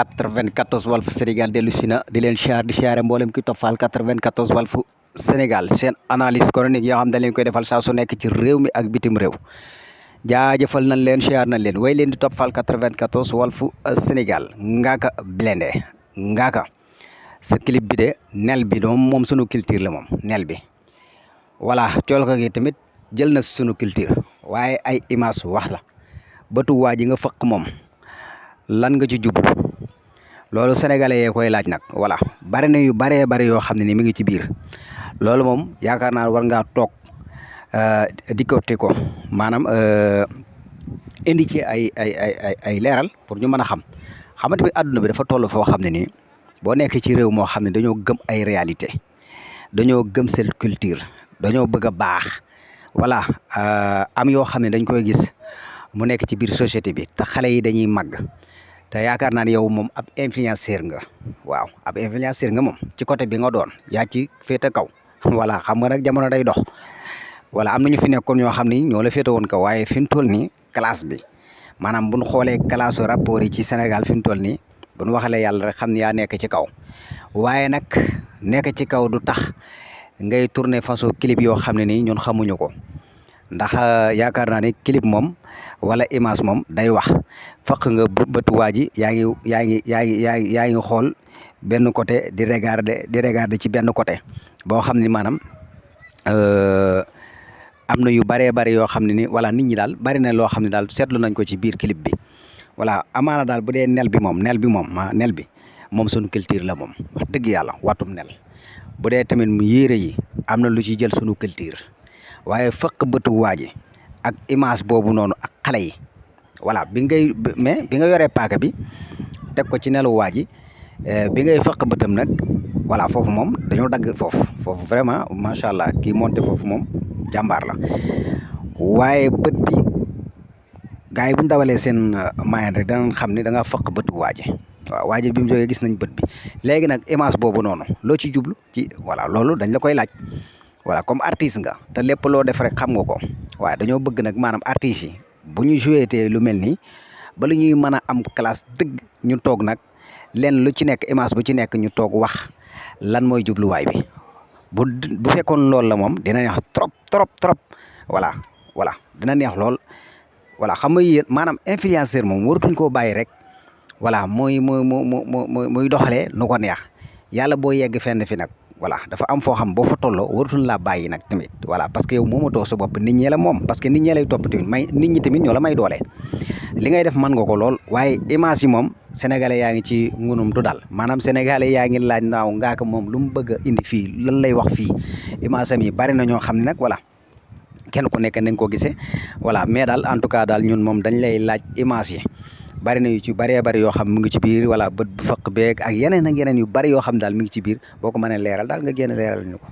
94 Walf Sénégal dellu si na di leen siyaare mboolem ki toppal 94 Walf Sénégal seen analyse chronique yoo xam dañ leen koy defal saa su nekk ci réew mi ak bitim réew jaajëfal nañ leen siyaar nañ leen way leen di toppal 94 Walf Sénégal Ngaaka Blindé Ngaaka sa clip bi de nel bi moom sunu culture la moom nel bi voilà cool ko gi tamit jël na sunu culture waaye ay image wax la bëtu waa ji nga fëq moom lan nga ci jublu loolu sénégalais yee koy laaj nag voilà bari na yu baree bari yoo xam ne ni mi ngi ci biir loolu moom yaakaar naa war ngaa toog dikkote ko maanaam indi ci ay leeral pour ñu mën a xamante bi àdduna bi dafa toll foo xam ne nii boo nekkee ci réew moo xam ne dañoo gëm ay réalité dañoo gëm seen culture dañoo bëgg a baax voilà am yoo xam ne dañ koy gis mu nekk ci biir société bi te xale yi dañuy màgg te yaakaar naa ne yow moom ab influenceur nga waaw ab influenceur nga moom ci côté bi nga doon yaa ci féete kaw voilà xam nga nag jamono day dox voilà am na ñu fi nekkoon ñoo xam ni ñoo la féete woon kaw waaye fi mu toll nii classe bi maanaam bu ñu xoolee classe rapport yi ci Sénégal fi mu toll nii bu ñu waxalee yàlla rek xam ne yaa nekk ci kaw waaye nag nekk ci kaw du tax ngay tourner façon clip yoo xam ne nii ñun xamuñu ko ndax yaakaar naa ne clip moom wala image moom day wax faq nga bëtu waa ji yaa ngi xool benn côté di regarder ci benn côté boo xam ne maanaam am na yu baree bari yoo xam ne ni voilà nit ñi daal bari na loo xam ne daal seetlu nañ ko ci biir clip bi voilà amaana daal bu dee nel bi moom sunu culture la moom wax dëgg yàlla watum nel bu dee tamit mu yére yi am na lu ci jël sunu culture waaye fëq bëtu waa ji ak image boobu noonu ak xale yi voilà bi nga yoree paaka bi teg ko ci nelu waa ji bi ngay fëq bëtam nag voilà foofu moom dañoo dagg foofu vraiment macha allah kii monté foofu moom jàmbaar la waaye bët bi gars yi bu ñu dawalee seen moyen rek danañ xam ne da nga fëq bëtu waa ji waaw waa ji bi mu jógee gis nañ bët bi léegi nag image boobu noonu loo ci jublu ci voilà loolu dañ la koy laaj. voilà comme artiste nga te lépp loo def rek xam nga ko waaye dañoo bëgg nag maanaam artistes yi bu ñu joué te lu mel nii ba lu ñuy mën a am classe dëgg ñu toog nag leen lu ci nekk image bu ci nekk ñu toog wax lan mooy jubluwaay bi bu fekkoon loolu la moom dina neex trop voilà dina neex lool voilà xam nga yéen maanaam influenceur moom waratuñ koo bàyyi rek voilà muy doxalee nu ko neex yàlla boo yegg fenn fi nag. voilà dafa am foo xam boo fa tolloo waratuñ laa bàyyi nag tamit voilà parce que yow moomatoo sa bopp nit ñee la moom parce que nit ñee lay topp tamit nit ñi tamit ñoo la may doole li ngay def mën nga ko lool waaye image yi moom sénégalais yaa ngi ci ngunum du dal maanaam sénégalais yaa ngi laaj naaw Ngaaka moom lu mu bëgg a indi fii lan lay wax fii image am yi bari na ñoo xam ne nag voilà kenn ku nekk nañ ko gisee voilà mais daal en tout cas daal ñun moom dañ lay laaj image yi bari na yu ci bëree bëri yoo xam mu ngi ci biir voilà bët bu faq beeg ak yeneen yu bari yoo xam daal mi ngi ci biir boo ko mënee leeral daal nga génn leeral ñu ko.